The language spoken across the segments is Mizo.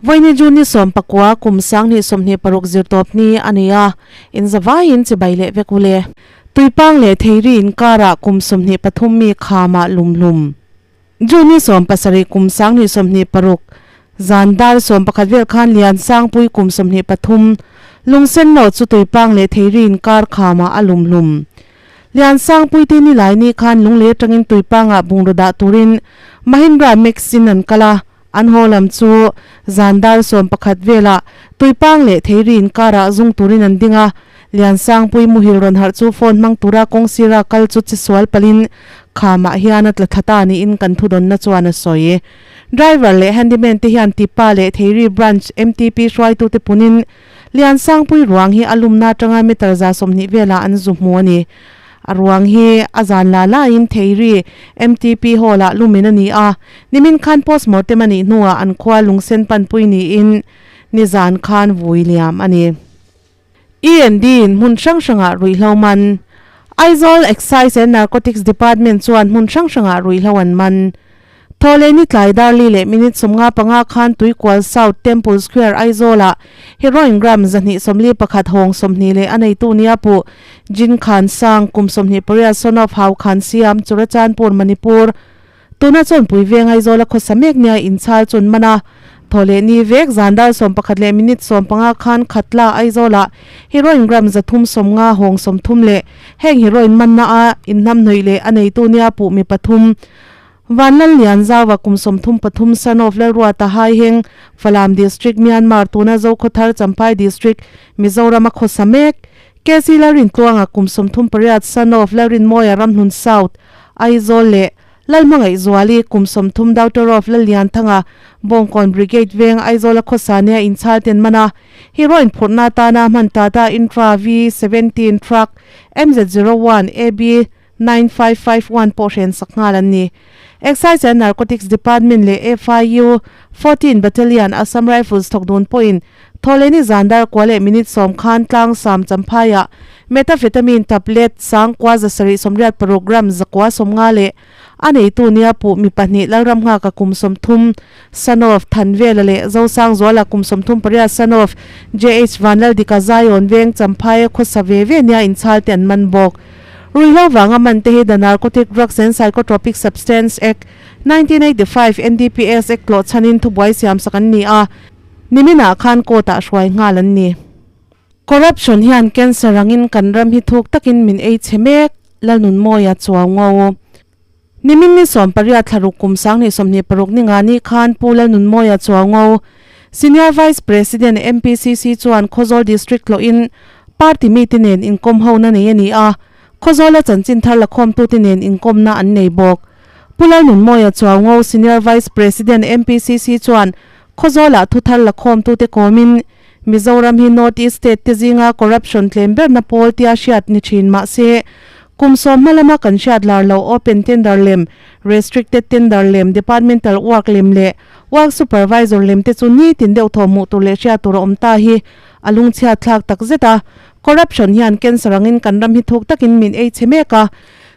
Vawiini June ni 19 kum 2026 zirtawp ni a ni a, inzavaiin chibai leh vek u le. Tuipang leh Theiri inkarah kum 23 mi khamah lumhlum. June ni 17 kum 2026 zan dar 11 vel khan Liansangpui kum 23 lungsen lo chu Tuipang leh Theiri inkar khamah a lumhlum. Liansangpui te nilai ni khan lunglei atangin Tuipangah bungraw dah turin Mahindra Max in an kal a. An haw lam chu zan dar 11 velah Tuipang leh Theiri inkarah zung turin an ding a, Liansangpui muhil rawn harh chu phone hmang tura kawng sira kal chu che sual palhin khamah hian a tla thla ta niin kan thudawnna chuan a sawi. Driver leh handyman te hian Tipa leh Theiri Branch MTP hruaitute punin Liansangpui ruang hi a lumna atanga meter 120 velah an zu hmu a ni. A ruang hi a zan la laiin Theiri MTP Hall-ah lumin a ni a, nimin khan postmortem a nih hnuah an khua lungsen panpui niin nizan khan vui liam a ni. END in hmun hrang hrangah ruihhlo man. Aizawl Excise and Narcotics Department chuan hmun hrang hrangah ruihhlo an man. Thawhleh ni tlai darli leh minute 55 khan Tuikual South Temple Square Aizawlah heroin gram 241 hawng 20 leh a neitu nia puh Jin Khan Sang kum 28 son of Hau Khan Siam Churachandpur Manipur tuna Chawnpui veng Aizawla khawsa mek nia inchhal chun man a. Thawhleh ni vek zan dar 11 leh minute 15 khan Khatla Aizawlah heroin gram 350 hawng 30 leh heng heroin manna a inhnamhnawih leh a neitu nia puh mi pathum Vanlal Lianzaua kum 33 son of Lalruata Haiheng, Falam District, Myanmar tuna Zokhawthar Champhai District, Mizoram a khawsa mek. KC Lalrintluanga kum 38 son of Lalrinmawia Ramhlun South, Aizawl leh Lalhmangaihzuali kum 30 daughter of Lallianthanga, Bawngkawn Brigade Veng, Aizawl a khawsa nia inchhal ten man a. Heroin phurhna atana hman Tata Intra V17 Truck MZ01 AB 9551 pawh hren sak nghal an ni. Excise and Narcotics Department leh FIU 14 Battalion Assam Rifles thawk dun pawhin Thawhlehni zan dar kua leh minute 10 khan tlang sam Champhaiah methamphetamine tablet sangkua 786 gram 950 leh a neitu nia puh mi pahnih Lalram nghaka kum 30 son of Thanvela leh Zosangzuala kum 38 son of JH Vanlaldika Zion veng Champhai khawsa ve ve nia inchhal te an man bawk. Ruihhlo vanga man te hi The Narcotic Drugs and Psychotropic Substance Act, 1985, NDPS Act tlawh chhanin thubuai siam sak an ni a, niminah khan court-ah hruai nghal an ni. Corruption hian cancer angin kan ram hi thuk takin min ei chhe mek, Lalnunmawia chuau ngo. Nimin ni 18 thlaruk kum 2026 ni nga ni khan Pu Lalnunmawia chuau ngo. Senior Vice President MPCC chuan Khawzawl District tlawhin party mite nen inkawm hona nei a ni a, Khawzawla chanchin thar lakhawmtute nen inkawmna an nei bawk. Pu Lalnunmawia chuau ngo Senior Vice President MPCC chuan Khawzawlah thu thar lakhawmtute kawmin Mizoram hi North East State te zinga corruption tlem berna pawl tia hriat ni thin mahse kum 10 hma lama kan hriat lar lo open tender lem, restricted tender lem, departmental work lem leh work supervisor lem te chu ni tin deuh thaw hmuh tur leh hriat tur a awm ta hi a lungchhiat thlak tak zet a. Corruption hian cancer angin kan ram hi thuk takin min ei chhe mek a.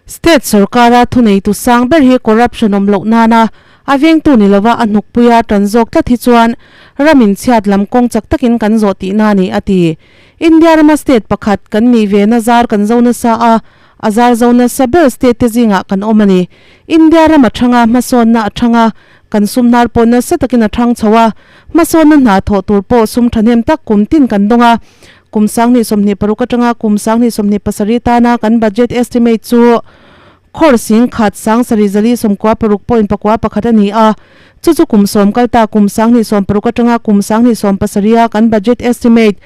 State sorkara thuneitu sang ber hi corruption awm loh nana a vengtu ni lova a hnukpuia tan zawk tlat hi chuan ramin chhiat lam kawng chak takin kan zawh tihna a ni a ti. India rama state pakhat kan nih ve na zar kan zo nasa a, a zar zo nasa ber state te zingah kan awm a ni. India ram a thanga, hmasawnna a thanga, kan sum hnar pawh nasa takin a thang chho a, hmasawnna hna thawh tur pawh sum thahnem tak kum tin kan dawng a. Kum 2026 atanga kum 2027 tana kan budget estimate chu Khawr sing khat sang sarih zali sawmkua paruk point pakua pakhat a ni a, chu chu kum 10 kal ta kum 2016 atanga kum 2017 a kan budget estimate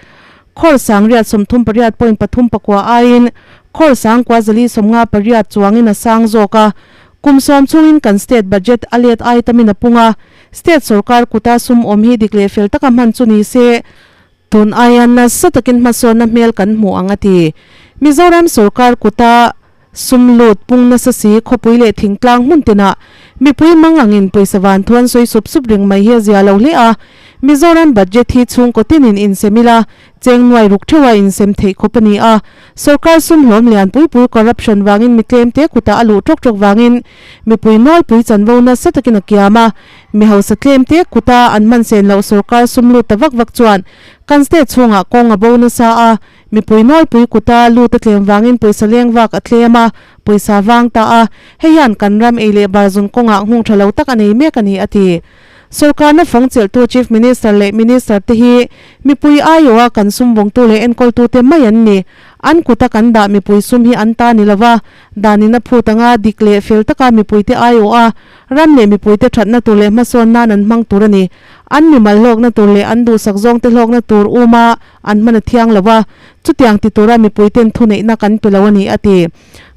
khawr sang riat 38 point pathum pakua aiin khawr sang kua zali 58 chuangin a sang zawk a. Kum 10 chungin kan state budget a let ai tamin a pung a, state sorkar kuta sum awm hi dik leh fel taka hman chu ni se, tun aia nasa takin hmasawnna hmel kan hmu ang a ti. Mizoram sorkar kuta. Sum lut pung nasa si khawpui leh thingtlang hmun tinah mipui mang angin pawisa van thu an sawi sup sup reng mai hi a zia lo hle a. Mizoram budget hi chhungkaw tinin insem ila cheng nuai ruk theuha insem theih khawp a ni a. Sorkar sum hlawm lian pui pui corruption vangin mi tlemte kutah a luh tawk tawk vangin mipui nawlpui chanvo nasa takin a kiam a. Mi hausa tlemte kuta an hman sen loh sorkar sum lut ta vak vak chuan kan state chhungah kawng a bo nasa a. Mipui nawlpui kuta lut a tlem vangin pawisa leng vak a tlem a, pawisa vang ta a, hei hian kan ram ei leh bar zun kawngah nghung tha lo tak a nei mek a ni, a ti. Sorkarna fawng chelhtu Chief Minister leh Minister te hi mipui aiawha kan sum vawngtu leh enkawltute mai an ni. An kuta kan dah mipui sum hi an ta ni lova, danin a phut anga dik leh fel taka mipuite aiawha ram leh mipuite thatna tur leh hmasawn nan an hmang tur a ni. An mimal hlawkna tur leh an duhsak zawngte hlawkna tur uma an hman a thiang lo a, chutiang ti tura mipuiten thuneihna kan pe lo a ni, a ti.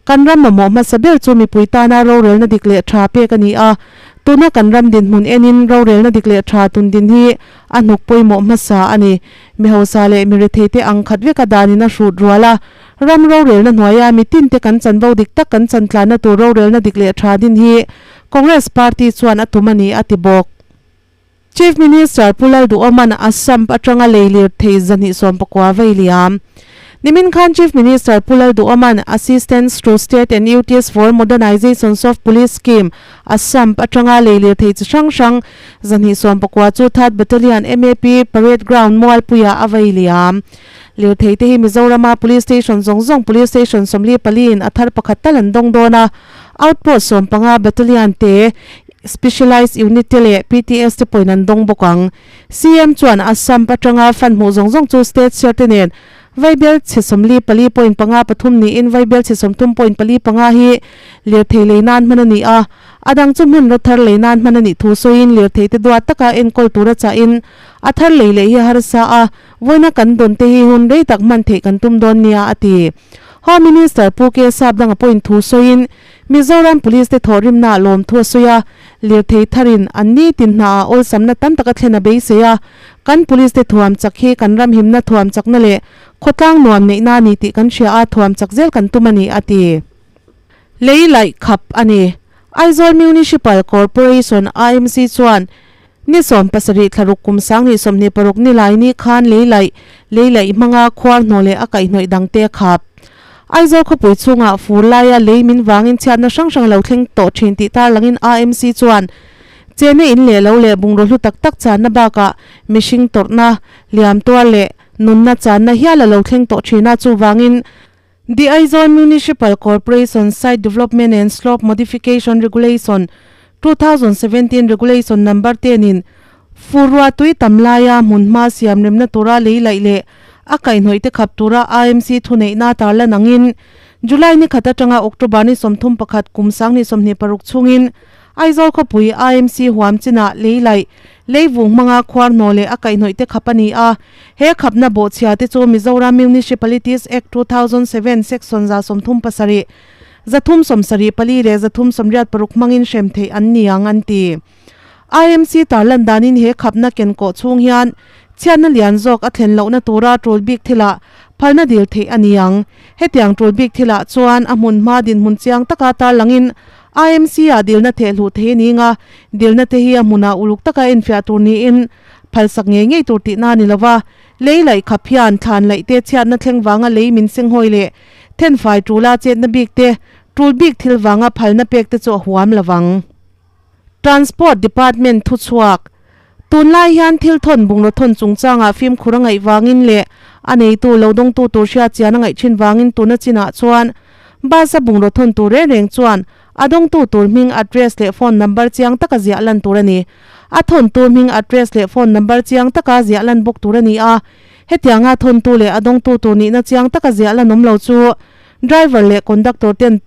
Kan ram mamawh hmasa ber chu mipui tana rorelna dik leh tha pek a ni a, tuna kan ram dinhmun enin rorelna dik leh tha tun din hi a hnuk pawimawh hmasa a ni. Mi hausa leh mi retheite ang khat veka danin a hrut rual a, ram rorelna hnuaia mi tinte kan chanvo dik tak kan chantlanna tur rorelna dik leh tha din hi Congress Party chuan a tum a ni, a ti bawk. Chief Minister Pu Lalduhawma'n Assam atanga lei lirthei 219 vei liam. Nimin khan Chief Minister Pu Lalduhawma'n Assistance to State and UTs for Modernisations of Police Scheme, Assam atanga lei lirthei chi hrang hrang 219 chu Third Battalion MAP Parade Ground Mualpuiah a vei liam. Lirthei te hi Mizorama Police Station zawng zawng Police Station 44 in a thar pakhat tal an dawng dawn a, Outpost 15 Battalion te Specialised Unit te leh PTS te pawhin an dawng bawk ang. CM chuan Assam atanga fund hmuh zawng zawng chu state share te nen Vaibel chhe 44.53 niin Vaibel chhe 30.45 hi lirthei lei nan hman a ni a, a dang chu hmanraw thar lei nan hman a nih thu sawiin lirthei te duat taka enkawl tura chahin a thar lei leh hi a harsa a, vawiina kan dawn te hi hun rei tak hman theih kan tum dawn nia a ti. Home Minister Pu K Sapdanga pawhin thu sawiin Mizoram Police te thawhrimna ah lawmthu a sawi a, lirthei tharin an nitin hna ah awlsamna tam taka thlen a beisei a, kan Police te thuam chak hi kan ram himna thuam chakna leh khawtlang nuam neihna a ni tih kan hria a, thuam chak zel kan tum a ni, a ti. Lei laih khap a ni. Aizawl Municipal Corporation, AMC, chuan ni 17 thlaruk kum 2026 nilai ni khan lei laih, lei laih hmanga khuar hnawh leh a kaihhnawih dangte a khap. Aizawl khawpui chhungah fur laia lei min vangin chhiatna hrang hrang lo thleng tawh thin tih tarlangin AMC chuan chena in leh lo leh bungraw hlu tak tak channa bakah mihring tawrhna, liam tuar leh nunna channa hial a lo thleng tawh thin a, chuvangin The Aizawl Municipal Corporation Site Development and Slope Modification Regulation, 2017 Regulation Number 10 in fur tui tam laia hmunhma siam remna tura lei laih leh a kaihhnawih te khap tura AMC thuneihna tarlan angin July ni khat atanga October ni 31 kum 2026 chhungin Aizawl khawpui AMC huam chinah lei laih lei vung hmanga khuar hnawh leh a kaihhnawih te khap a ni a. He khapna bawhchhia te chu Mizoram Municipalities Act 2007 Section 137, 374 leh 386 hmangin hrem theih an ni ang an ti. IMC tarlan danin he khapna kenkawh chhung hian chhiatna lian zawk a thlen lohna tura tul bik thilah phalna dil theih a ni ang. Hetiang tul bik thilah chuan a hmun hma dinhmun chiang taka tarlangin IMC ah dilna thehluh thei a ni nga, dilna te hi a hmunah uluk taka enfiah tur niin phalsak ngei ngei tur tihna a ni lova, lei laih khap hian thlan laih te chhiatna thleng vanga lei min senghawi leh thenfai tula chetna bik te, tul bik thil vanga phalna pek te chu a huam lovang. Transport Department thuchhuak, Tunlai hian thil thawn bungraw thawn chungchangah fimkhur a ngaih vangin leh a neitu lo dawngtu tur hriat chian a ngaih thin vangin tuna chinah chuan bus a bungraw thawn tur reng reng chuan a dawngtu tur hming address leh phone number chiang taka ziah lan tur a ni. A thawntu hming address leh phone number chiang taka ziah lan bawk tur a ni a, hetianga thawntu leh a dawngtu tur nihna chiang taka ziah lan awm lo chu driver leh conductor ten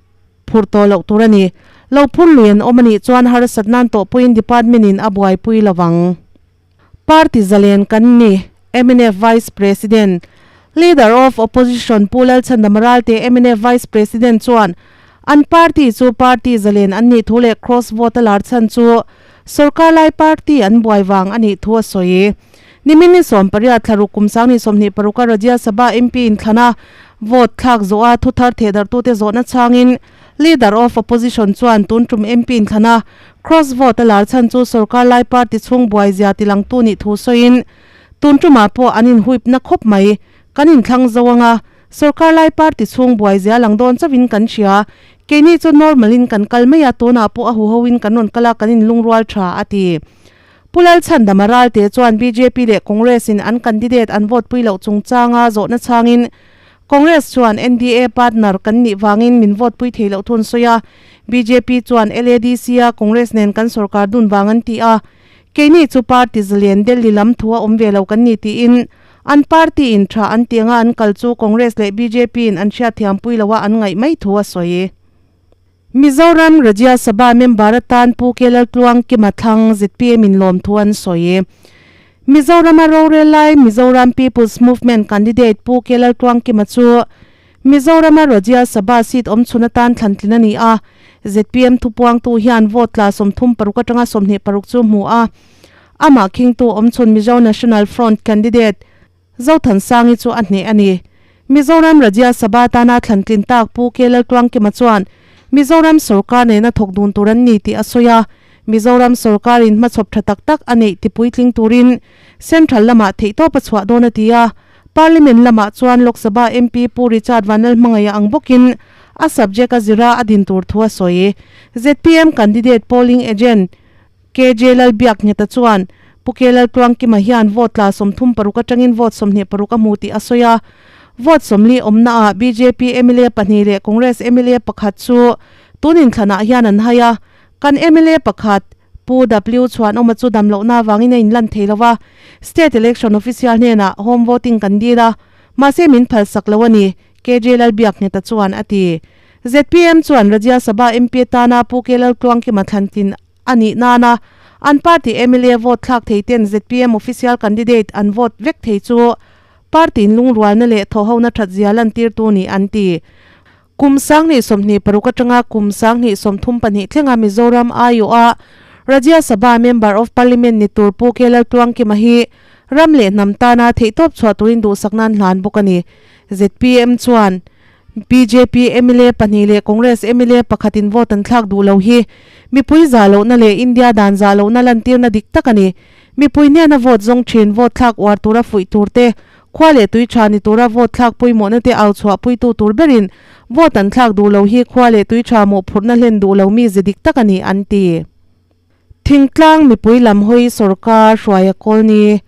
phurh tawh loh tur a ni. Lo phur lui an awm a nih chuan harsat nan tawh pawhin department in a buaipui lo vang. Party zalen kan ni, mnf Vice President, Leader of Opposition Pu Lalchhandama Ralte mnf Vice President chuan an party chu party zalen an nih thu leh cross vote a lar chhan chu sorkar lai party an buai vang a nih thu a sawi. Nimin ni 18 thlaruk kum 2026 a Rajya Sabha MP inthlan a. Vote thlak zawha thuthar thehdarhtute zawhna chhangin Leader of Opposition chuan tun tum MP inthlana cross vote a lar chhan chu sorkar lai party chhung buai zia tilangtu nih thu sawiin tun tumah pawh an inhuipna khawp mai. Kan inthlang zo anga sorkar lai party chhung buai zia lang dawn chauhin kan hria. Keini chu normal in kan kal mai a, tunah pawh a huho in kan rawn kal a, kan inlungrual tha, a ti. Pu Lalchhandama Ralte chuan bjp leh Congress in an candidate an vote pui loh chungchanga zawhna chhangin Congress chuan NDA partner kan nih vangin min vote pui thei loh thun sawi a, bjp chuan LADC a Congress nen kan sorkar dun vang an ti a, keini chu party zalen Delhi lam thu a awm ve lo kan ni tiin an party in tha an ti anga an kal chu Congress leh bjp in an hriatthiam pui loha an ngaih mai thu a sawi. Mizoram Rajya Sabha member atan Pu Kelaltluang Kima Thlang zpm in lawmthu an sawi. Mizorama rorel lai Mizoram People's Movement candidate Pu Kelaltluang Kima chu Mizorama Rajya Sabha seat awmchhun atan thlantlin a ni a. Zpm thupuangtu hian vote tla 36 atanga 26 chu hmu a. Amah khingtu awmchhun Mizo National Front candidate Zothansangi chu a hneh a ni. Mizoram Rajya Sabha tana thlantlin tak Pu K Laltluangkima chuan Mizoram sorkar nena thawk dun tur an ni tih a sawi a, Mizoram sorkarin hmachhawp tha tak tak a neih tipuitling turin Central lamah theihtawp a chhuah dawn a ti a, Parliament lamah chuan Lok Sabha MP Pu Richard Vanlalhmangaia ang bawkin a subject a zira a din tur thu a sawi. Zpm candidate polling agent KJ Lalbiakngheta chuan Pu K Laltluangkima hian vote tla 36 atangin vote 26 a hmu tih a sawi a. Vote 40 awmnaah bjp mla pahnih leh Congress mla pakhat chu tun inthlanah hian an hai a. Kan mla pakhat Pu W Chhuanawma chu damlohna avangin a inlan thei lo a, State Election Official hnenah home voting kan dil a, mahse min phalsak lo a ni, KJ Lalbiakngheta chuan a ti. Zpm chuan Rajya Sabha MP atana Pu K Laltluangkima thlantlin a nih nana an party mla vote thlak thei ten zpm official candidate an vote vek thei chu party in lungrualna leh thawhhona that zia lantirtu ni an ti. Kum 2026 atanga kum 2032 thlenga Mizoram aiawha Rajya Sabha Member of Parliament ni tur Pu K Laltluangkima hi ram leh hnam tana theihtawp chhuah turin duhsakna an hlan bawk a ni. Zpm chuan Bjp mla pahnih leh Congress mla pakhatin vote an thlak duh lo hi mipui zah lohna leh India dan zah lohna lantirna dik tak a ni. Mipui hnena vote zawng thin, vote thlak uar tura fuih tur te, khua leh tui tha ni tura vote thlak pawimawhna te au chhuah puitu tur berin vote an thlak duh lo hi khua leh tui tha mawhphurhna hlen duh lo mi ze dik tak a ni, an ti. Thingtlang mipui lam hawi sorkar hruaia kawl ni.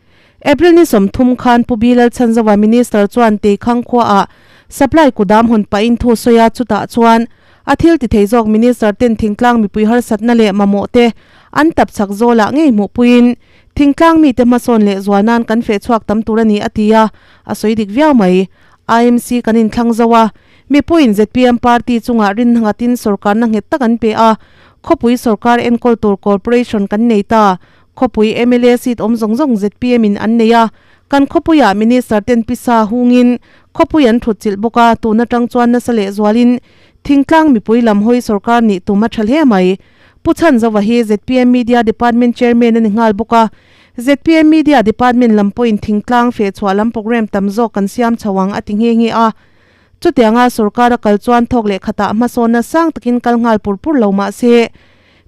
April ni 30 khan Pu Bilal Chhanzova Minister chuan Teikhang khuaah supply kudam hawn pahin thu sawi a, chutah chuan a thil ti thei zawk Minister ten thingtlang mipui harsatna leh mamawh te an tap chak zawlah ngei hmuhpuiin thingtlang mite hmasawn leh zual nan kan feh chhuak tam tur a ni a ti a, a sawi dik viau mai. IMC kan inthlang zo a, mipuiin zpm party chungah rinhngatin sorkarna nghet tak an pe a, Khawpui sorkar enkawl tur corporation kan nei ta. Khawpui mla seat awm zawng zawng zpm in an nei a. Kan khawpuiah minister ten pisa hungin khawpui an thut chilh bawk a, tun atang chuan nasa leh zualin thingtlang mipui lam hawi sorkar nih tum a tha hle mai. Pu Chhanzova hi zpm Media Department Chairman a ni nghal bawk a. Zpm Media Department lam pawhin thingtlang fehchhuah lam programme tam zawk kan siam chho ang a ti nghe nghe a. Chutianga sorkar a kal chuan thawk leh khatah hmasawnna sang takin kal nghal pur pur lo mah se,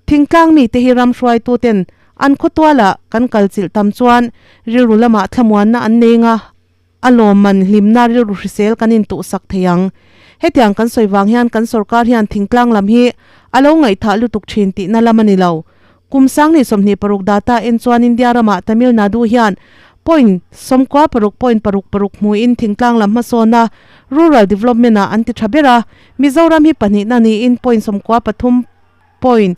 thingtlang mite hi ram hruaituten an khawtualah kan kal chilh tam chuan rilru lamah thlamuanna an nei nga, a lawmman hlimna rilru hrisel kan intuhsak thei ang. Hetiang kan sawi vang hian kan sorkar hian thingtlang lam hi a lo ngaihthah lutuk thin tihna lam a ni lo. Kum 2026 data en chuan India ramah Tamil Nadu hian point 96 point paruk paruk hmuin thingtlang lam hmasawna rural development ah an ti tha ber a, Mizoram hi pahnihna niin point 93 point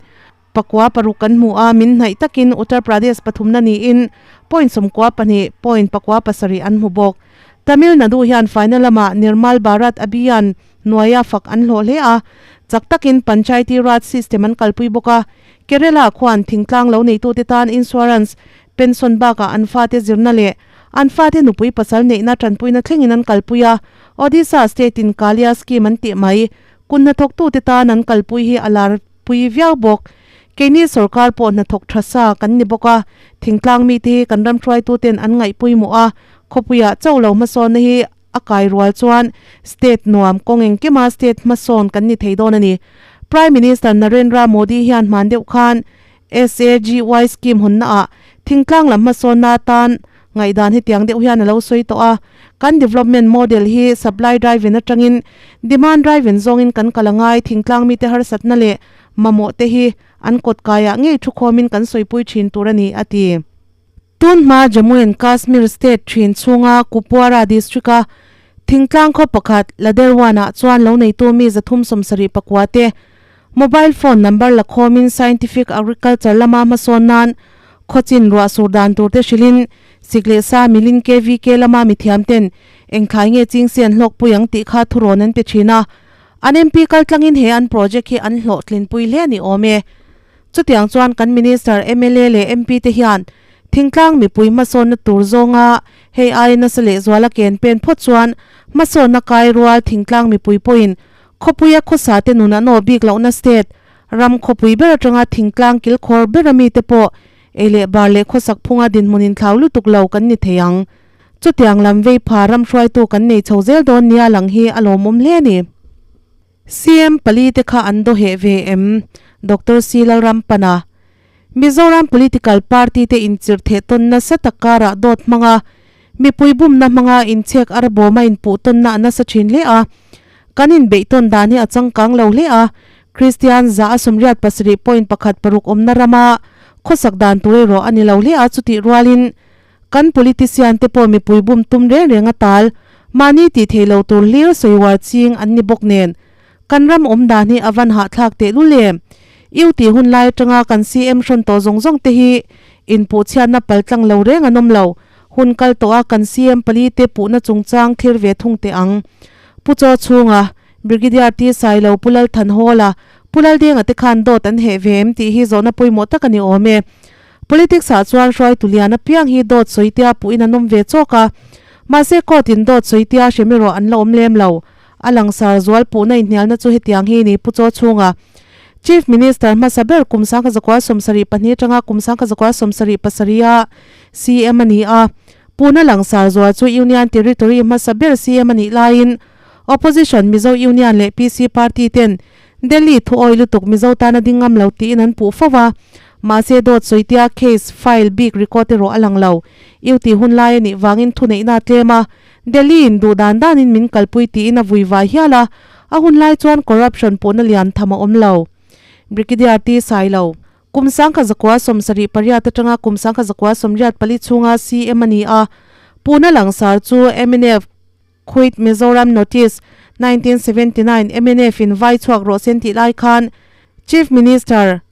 pakua paruk kan hmu a, min hnaih takin Uttar Pradesh pathumna niin point 92 point pakua pasarih an hmu bawk. Tamil Nadu hian final lamah Nirmal Bharat Abhiyan hnuaia fak an hlawh hle a, chak takin Panchayati Raj system an kalpui bawk a, Kerala khuan thingtlang lo neitute tan insurance, pension bakah an fate zirna leh an fate nupui pasal neihna tanpuina thlengin an kalpui a, Odisha state in Kalia scheme an tih mai. Kun hnathawktute tan an kalpui hi a lar pui viau bawk. Keini sorkar pawh hnathawk tha sa kan ni bawk a, thingtlang mite hi kan ram hruaituten an ngaihpui mawh a, khawpuiah chauh lo hmasawnna hi. a kai rual chuan state nuam kawng engkima state hmasawn kan ni thei dawn a ni. Prime Minister Narendra Modi hian hman deuh khan SAGY scheme hawnnaah thingtlang lam hmasawnna atan ngaihdan hetiang deuh hian a lo sawi tawh a, kan development model hi supply driven atangin demand driven zawngin kan kal a ngai, thingtlang mite harsatna leh mamawh te hi an kawt kaiah ngei thukhawmin kan sawipui thin tur a ni, a ti. Tun hma Jammu and Kashmir state thin chhunga Kupwara district-a thingtlang khaw pakhat Laderwan-ah chuan lo neitu mi 374 te mobile phone number la khawmin scientific agriculture lama hmasawn nan khawchin ruah sur dan tur te hrilhin sik leh sa milin KVK lama mithiam ten engthlai nge ching si an hlawkpui ang tih kha thurawn an pe thin a. An MP kaltlangin he an project hi an hlawhtlinpui hle a ni awm e. Chutiang chuan kan Minister, mla leh MP te hian thingtlang mipui hmasawnna tur zawnga hei aia nasa lehzuala ken pen phawt chuan hmasawnna kai rual thingtlang mipui pawhin khawpuia khawsa te nun an awh bik lohna state ram khawpui ber atanga thingtlang kilkhawr bera mite pawh ei leh bar leh khawsak phunga dinhmun inthlau lutuk lo kan ni thei ang. Chutiang lam vei pha ram hruaitu kan nei chho zel dawn nia lang hi a lawmawm hle a ni. CM pali te kha an daw heh ve em? Doctor C Lalrampana, Mizoram Political Party te inchirh theh tawn nasa tak karah dawt hmanga mipui bumna hmanga inchhek arbawma inpuh tawnna a nasa thin hle a. Kan inbeih tawn dan hi a changkang lo hle a, Kristian 87.16 awmna rama khawsak dan tur erawh a ni lo hle a, chutih rualin Kan politician te pawh mipui bum tum reng reng a tal, mahni tih theih loh tur hlir sawiuar ching an ni bawk nen. Kan ram awm dan hi a van hahthlak teh lul em? Iu tih hun lai atanga kan CM hrawn tawh zawng zawng te hi inpuhchhiatna paltlang lo reng an awm lo. Hun kal tawh a kan CM pali te puhna chungchang thlir ve thung teh ang. Pu Chaw chhunga, Brigadier T Sailo, Pu Lalthanhawla, Pu Laldenga te khan dawt an heh ve em tih hi zawhna pawimawh tak a ni awm e. Politics ah chuan hruaitu lian apiang hi dawt sawitia puhin an awm ve chawk a, mahse court in dawt sawitia hrem erawh an la awm lem lo. A langsar zual puhna inhnialna chu hetiang hi ni Pu Chaw chhunga Chief Minister hmasa ber kum 1972 atanga kum 1977 a CM a ni a, puhna langsar zual chu Union Territory hmasa ber CM a nih laiin Opposition Mizo Union leh PC Party ten Delhi thu awi lutuk Mizo tana ding ngam lo tiin an puh fo va, mahse dawt sawitia case file bik record erawh a lang lo. U tih hun lai a nih vangin thuneihna a tlem a, Delhi in duh dan danin min kalpui tiin a vui vai hial a, a hun lai chuan corruption puhna lian tham a awm lo. Brigadier T Sailo, Kum 1978 atanga kum 1984 chhunga CM a ni a, puhna langsar chu mnf, Quit Mizoram Notice, 1979 mnf in vai chhuak rawh sen tih lai khan Chief Minister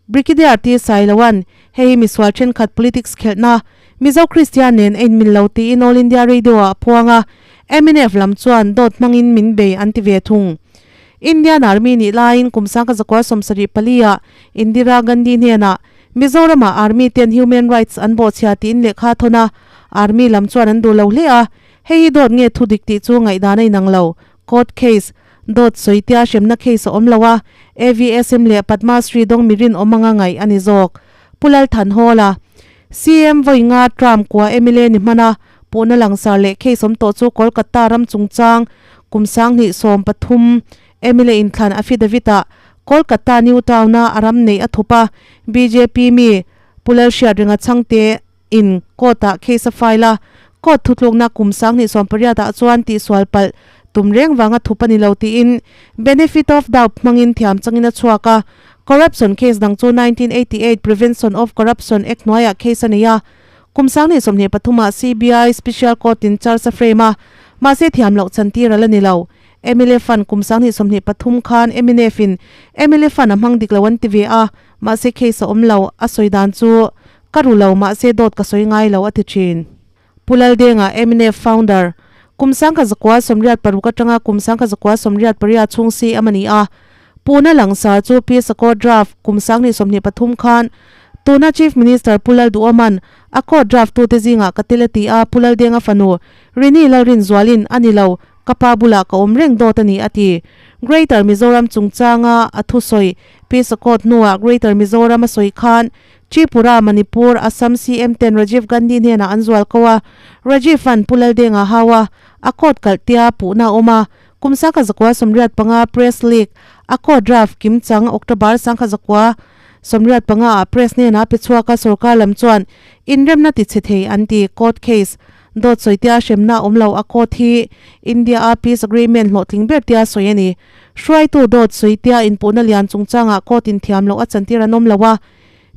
Brigadier T Sailoan hei hi misual thenkhat politics khelhna Mizo Kristian nen a inmil lo tiin All India Radio ah a phuang a, mnf lam chuan dawt hmangin min bei an ti ve thung. Indian Army nih laiin kum 1974 ah Indira Gandhi hnenah Mizoramah Army ten human rights an bawhchhia tiin lehkha a thawn a, Army lam chuan an duh lo hle a, Hei hi dawt nge thu dik tih chu ngaihdan a inang lo. Court case, dawt sawitia hremna case a awm lo a, AVSM leh Padma Shri dawng mi rinawm anga ngaih a ni zawk. Pu Lalthanhawla, CM vawi nga term kua mla ni hman a, puhna langsar leh case awm tawh chu Kolkata ram chungchang kum 2013 mla inthlan affidavit-ah Kolkata New Town-a a ram neih a thup a, bjp mi Pu Lalhriatrenga Chhangte, In court ah case a file a, court thutlukna kum 2018 ah chuan tihsual palh tum reng vanga thup a ni lo tiin benefit of doubt hmangin thiam changin a chhuak a. Corruption case dang chu 1988 Prevention of Corruption Act hnuaiah case a nei a, kum 2023 ah CBI Special Court in charge a frame a, mahse thiam loh chantir a la ni lo. Mla Fund kum 2023 khan mnf in mla Fund a hmang dik lo an ti ve a, mahse case a awm lo, a sawi dan chu Ka ru lo mahse dawt ka sawi ngai lo a ti thin. Pu Laldenga, mnf founder, kum 1986 atanga kum 1988 chhung CM a ni a. Puna langsar chu Pi Sakawr draft kum 2023 khan tuna Chief Minister Pu Lalduhoman a court draft tute zingah ka tel a ti a, Pu Laldenga fanu Rini Lalrinzualin a ni lo, ka pa bulah ka awm reng dawt a ni a ti. Greater Mizoram chungchanga a thusawi Pi Sakawt hnuah Greater Mizoram a sawi khan Tripura, Manipur, Assam CM ten Rajiv Gandhi hnenah an zual ko a, Rajiv-a'n Pu Laldenga hau a, A court kalh tia puhna a awm a, kum 1985 press leak a court draft kimchang October 1985 ah press hnenah a pe chhuak a, sorkar lam chuan inremna ti chhe thei an ti. Court case dawt sawi tia hremna a awm lo, a court hi India a peace agreement hlawhtling ber tia sawi a ni. Hruaitu dawt sawi tia inpuhna lian chungchangah court in thiam loh a chantir an awm lo a,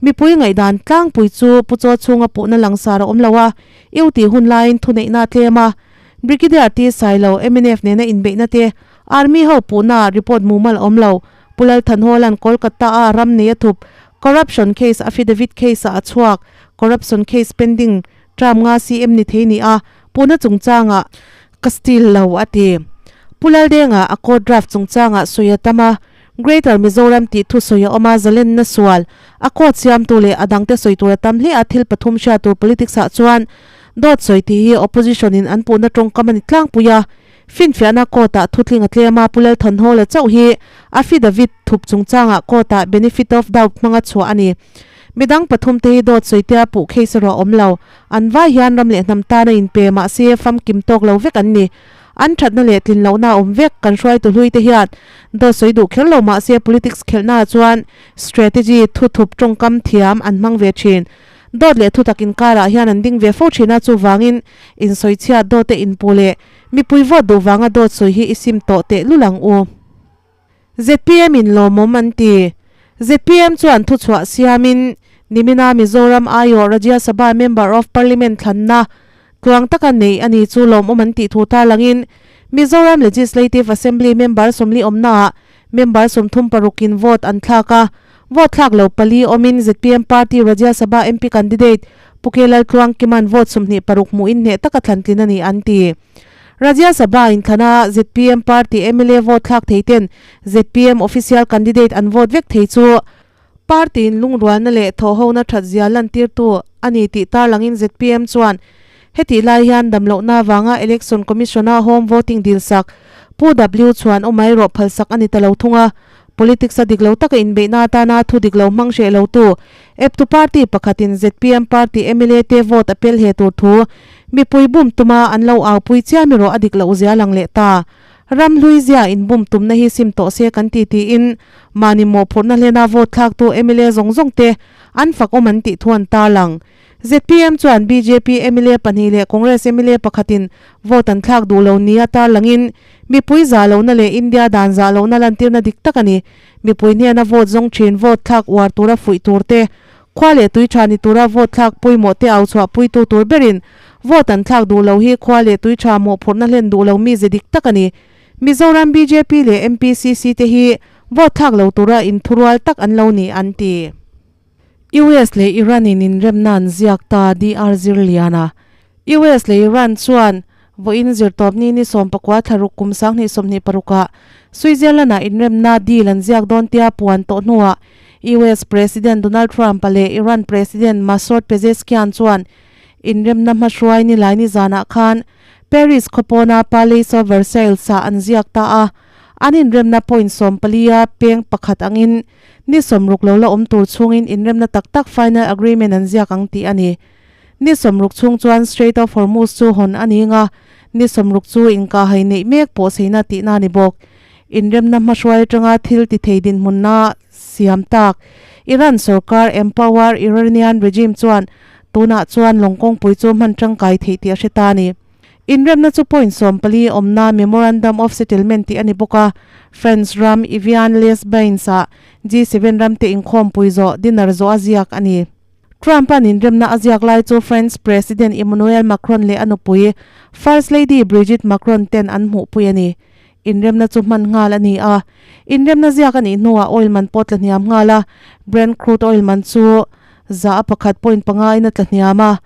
Mipui ngaihdan tlangpui chu Pu Chaw chhunga puhna langsar a awm lo a, eu tih hun laiin thuneihna a tlem a. Brigadier T Sailo, mnf nena inbeihna te, Army ho puhnaah report mumal a awm lo. Pu Lal Thanhawla'n Kolkata-a ram nei a thup, corruption case affidavit case-ah a chhuak, corruption case pending term nga CM ni thei ni a, puhna chungchangah ka steal lo a ti. Pu Laldenga a court draft chungchangah sawi a tam a, Greater Mizoram tih thu sawi a awm a, zalenna sual, a court siamtu leh a dangte sawi tur a tam hle a, thil pathum hriat tur politics ah chuan dawt sawi tih hi opposition in an puhna tawngkam a ni tlangpui a, finfiahna court ah thutling a tlem a, Pu Lalthanhawla chauh hi affidavit thup chungchangah court ah benefit of doubt hmanga chhuah a ni. Midang pathum te hi dawt sawi tia puh case erawh a awm lo, an vai hian ram leh hnam tan a inpe mahse famkim tawk lo vek an ni. An thatna leh tlin lohna a awm vek, kan hruaitu hlui te hian dawt sawi duh kher lo mahse politics khelhnaah chuan strategy, thuthup, tawngkam thiam an hmang ve thin. Dawt leh thutak inkarah hian an ding ve fo thin a, chuvangin insawichhiat dawte inpu leh mipui vote duh vanga dawt sawi hi i sim tawh teh lul ang u. Zpm in lawmawm an ti. Zpm chuan thuchhuah siamin nimina Mizoram aiawh Rajya Sabha Member of Parliament thlanna tluang taka neih a ni chu lawmawm an tih thu tarlangin Mizoram Legislative Assembly member 40 awmnaah member 36 in vote an thlak a, vote thlak lo pali awmin zpm party Rajya Sabha MP candidate Pu K Laltluangkima'n vote 26 hmuhin hneh taka thlantlin a ni an ti. Rajya Sabha inthlana zpm party mla vote thlak thei ten zpm official candidate an vote vek thei chu party in lungrualna leh thawhhona that zia lantirtu a ni tih tarlangin zpm chuan hetih lai hian damlohna avanga Election Commission-a home voting dilsak Pu W chuan awm erawh phalsak a ni ta lo thung a. Politics a dik lo taka inbeihna atana thu dik lo hmang hreh lotu eptu party pakhatin zpm party mla te vote a pel he tur thu mipui bum tuma an lo aupui chiam erawh a dik loh zia lang leh ta. Ram hlui zia inbum tumna hi sim tawh se kan ti tiin mahni mawhphurhna hlena vote thlaktu mla zawng zawng te an fak awm an tih thu an tarlang. Zpm chuan bjp mla pahnih leh Congress mla pakhatin vote an thlak duh lo nia tarlangin mipui zah lohna leh India dan zah lohna lantirna dik tak a ni. Mipui hnena vote zawng thin vote thlak uar tura fuih tur te, khua leh tui tha ni tura vote thlak pawimawh te au chhuah puitu tur berin vote an thlak duh lo hi khua leh tui tha mawhphurhna hlen duh lo mi ze dik tak a ni. Mizoram bjp leh MPCC te hi vote thlak lo tura inthurual tak an lo ni an ti. US leh Iran in inremna an ziak ta, DR Zirliana. US leh Iran chuan vawiin zirtawpni ni 19 thlaruk kum 2026 ah Switzerland ah inremna deal an ziak dawn tia puan tawh hnuah US President Donald Trump-a leh Iran President Masoud Pezeshkian chuan inremna hmahruai nilaini zanah khan Paris khawpawna Palace of Versailles-ah an ziak ta a, an inremna point 14 a peng pakhat angin Ni 60 lo la awm tur chhungin inremna tak tak final agreement an ziak ang tih a ni. Ni 60 chhung chuan Strait of Hormuz chu hawn a ni nga, ni 60 chu inkahhai neih mek pawh seina tihna a ni bawk. Inremna hmahruai atanga thil ti thei dinhmunna siam tak Iran sorkar Empower Iranian regime chuan tunah chuan lawng kawngpui chu hman tangkai theih tih a hre ta a ni. Inremna chu point 14 awmna Memorandum of Settlement tih a ni bawk a, France ram Evian Les Bains-ah G7 ramte inkhawmpui zawh dinner zawh a ziak a ni. Trump-a'n inremna a ziak lai chu France President Emmanuel Macron leh a nupui First Lady Brigitte Macron ten an hmuhpui a ni. Inremna chu hman nghal a ni a, inremna ziak a nih hnuah oil man pawh tla hniam nghal a, Brent crude oil man chu 101.5 in a tla hniam a.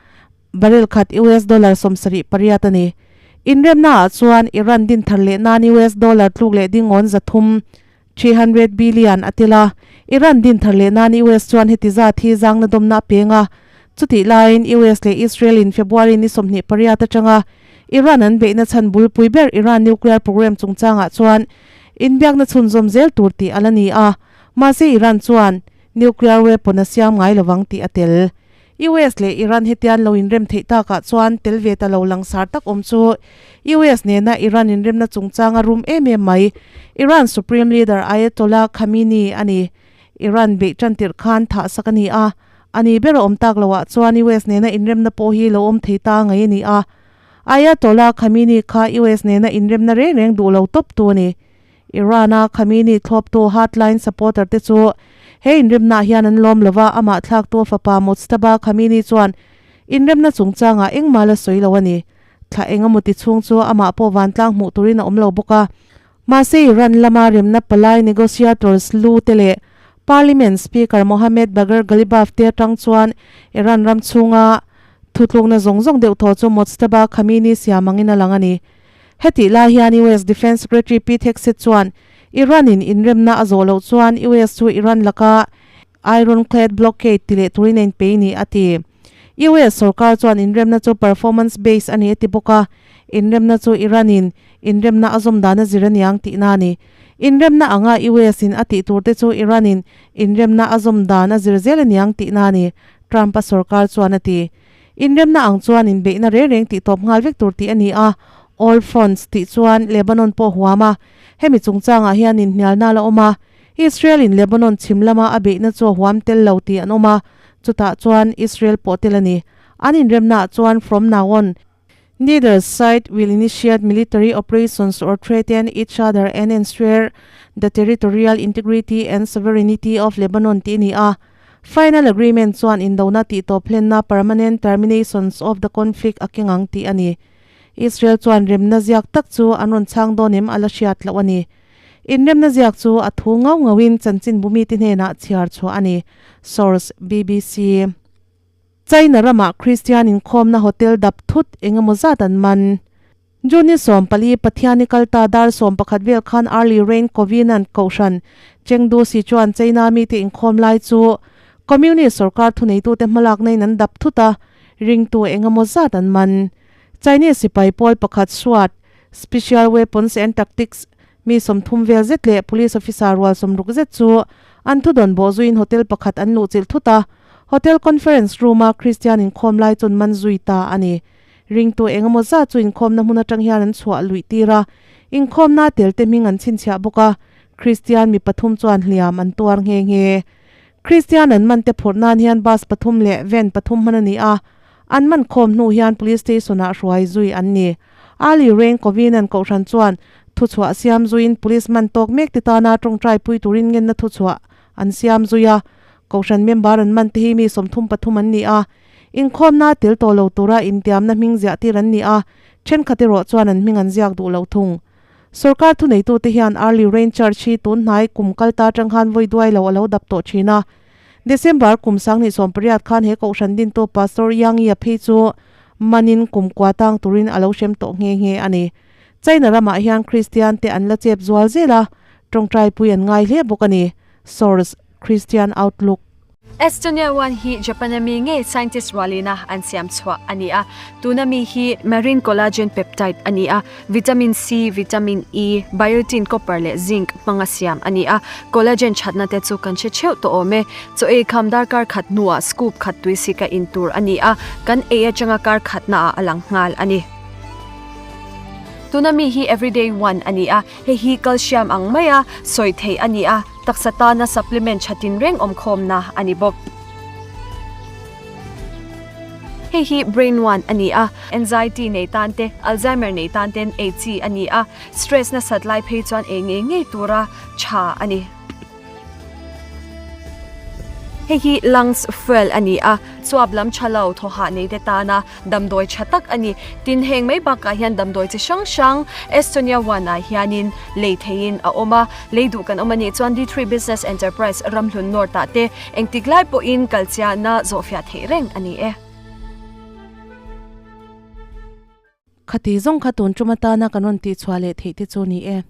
Barrel khat US dollar 78 a ni. Inremnaah chuan Iran din thar leh nan US dollar tluk leh dingawn 300, 300 billion, a tel a. Iran din thar leh nan US chuan heti zat hi zangna dawmna a peng a. Chutih laiin US leh Israel in February ni 28 atanga Iran an beihna chhan bulpui ber Iran nuclear program chungchangah chuan inbiakna chhunzawm zel tur tih a la ni a. Mahse Iran chuan nuclear weapon a siam ngai lovang tih a tel. US leh Iran hetian lo inrem theih takah chuan tel ve ta lo langsar tak awm chu US nena Iran inremna chungchanga rum em em mai Iran Supreme Leader Ayatollah Khamenei a ni. Iran beih tan tirh khan thah sak a ni a, a ni ber a awm tak loah chuan US nena inremna pawh hi lo awm thei ta ngei a ni a. Ayatollah Khamenei kha US nena inremna reng reng duh lo tawp tu a ni. Iran-a Khamenei thlawptu hardline supporter te chu he inremnaah hian an lawm lova, amah thlaktu fapa Mojtaba Khamenei chuan inremna chungchangah engmah la sawi lo a ni. Thla engemaw ti chhung chu amah pawh vantlang hmuh turin a awm lo bawk a. Mahse Iran lama remna palai negotiators lu te leh Parliament Speaker Mohammad Bagher Ghalibaf te atang chuan Iran ram chhunga thutlukna zawng zawng deuh thaw chu Mojtaba Khamenei siam angin a lang a ni. Hetih lai hian US Defence Secretary Pete Hegseth chuan Iran-in inremna a zawh loh chuan US chu Iran laka ironclad blockade ti leh turin a inpei ni a ti. US sorkar chuan inremna chu performance based a ni a ti bawk a, inremna chu Iran-in inremna a zawm dan a zir aniang tihna a ni. Inremna anga US-in a tih tur te chu Iran-in inremna a zawm dan a zir zel aniang tihna a ni, Trump-a sorkar chuan a ti. Inremna ang chuan inbeihna reng reng tih tawp nghal vek tur tih a ni a, All Fronts tih chuan Lebanon pawh huam a, hemi chungchangah hian inhnialna a la awm a, Israel-in Lebanon chhim lama a beihna chu a huam tel lo tih an awm a, chutah chuan Israel pawh tel a ni. An inremnaah chuan from now on, neither side will initiate military operations or threaten each other and ensure the territorial integrity and sovereignty of Lebanon tih a ni a. Final agreement chuan indona tihtawp hlenna permanent terminations of the conflict a keng ang tih a ni. Israel chuan remna ziak tak chu an rawn chhang dawn em a la hriat loh a ni. Inremna ziak chu a thu ngau ngauin chanchinbu mite hnenah chhiar chhuah a ni. Source, bbc. China ramah Kristian inkhawmna hotel dap thut engemaw zat an man. June 14, Pathiani kalta dar 11 vel khan Early Rain Covenant Kohhran, Chengdu Sichuan China mite inkhawm lai chu Communist sorkar thuneitute hmalakna in an dap thut a, ringtu engemaw zat an man. Chinese sipai pawl pakhat SWAT, Special Weapons and Tactics, mi 30 vel zet leh police officer rual 60 zet chu an thudawn bawh zuiin hotel pakhat an luhchilh thut a, hotel conference room-a Kristian inkhawm lai chuan man zui ta a ni. Ringtu engemaw zat chu inkhawmna hmun atang hian an chhuah luih tir a, inkhawmna telte hming an chhinchhiah bawk a, Kristian mi pathum chuan hliam an tuar nghe nghe. Kristian an man te phurh nan hian bus pathum leh van pathum hman a ni a, an man khawm hnu hian police station-ah hruai zui an ni. Ali Reng Covenant Kohhran chuan thuchhuah siam zuiin police man tawk mek te tana tawngtai pui turin ngenna thuchhuah an siam zui a, Kohhran member an man te hi mi 33 an ni a, inkhawmna tel tawh lo tura intiamna hming ziah tir an ni a, thenkhat erawh chuan an hming an ziak duh lo thung. Sorkar thuneitute hian Early Rain Church hi tun hnai kum kal ta atang khan vawi duai lo a lo dap tawh thin a. December kum 2018 khan he Kohhran dintu Pastor Yang Yi-a phei chu manin kum kua tang turin a lo hrem tawh nghe nghe a ni. China ramah hian Kristian te an la chep zual zel a, tawngtai pui an ngai hle bawk a ni. Source, Christian Outlook. Estonia one hi Japan-a mi ngei scientist rualina an siam chhuah a ni a. Tuna mi hi marine collagen peptide a ni a, vitamin C, vitamin E, biotin, copper leh zinc hmanga siam a ni a. Collagen thatna te chu kan hre theuh tawh awm e. Chaw ei kham darkar khat hnuah scoop khat tui sika in tur a ni a, kan ei atanga kar khatnaah a lang nghal a ni. Tuna mi hi everyday one a ni a, hei hi calcium ang maia sawi theih a ni a, taksa tana supplement tha tinreng awmkhawmna a ni bawk. Hei hi brain one a ni a, anxiety nei tan te, Alzheimer nei tan ten ei chi a ni a, stress nasat lai phei chuan ei ngei ngei tura tha a ni. Hei hi lungs fuel a ni a, chuap lam tha lo thaw hah nei te tana damdawi tha tak a ni. Tin, heng mai bakah hian damdawi chi hrang hrang Estonia one ah hianin lei theihin a awm a, lei duh kan awm a nih chuan D3 Business Enterprise Ramhlun North ah te engtik lai pawhin kalchiahna zawhfiah theih reng a ni e. Khati zawng kha tun tum atana kan rawn tihchhuah leh theih te chu ni e.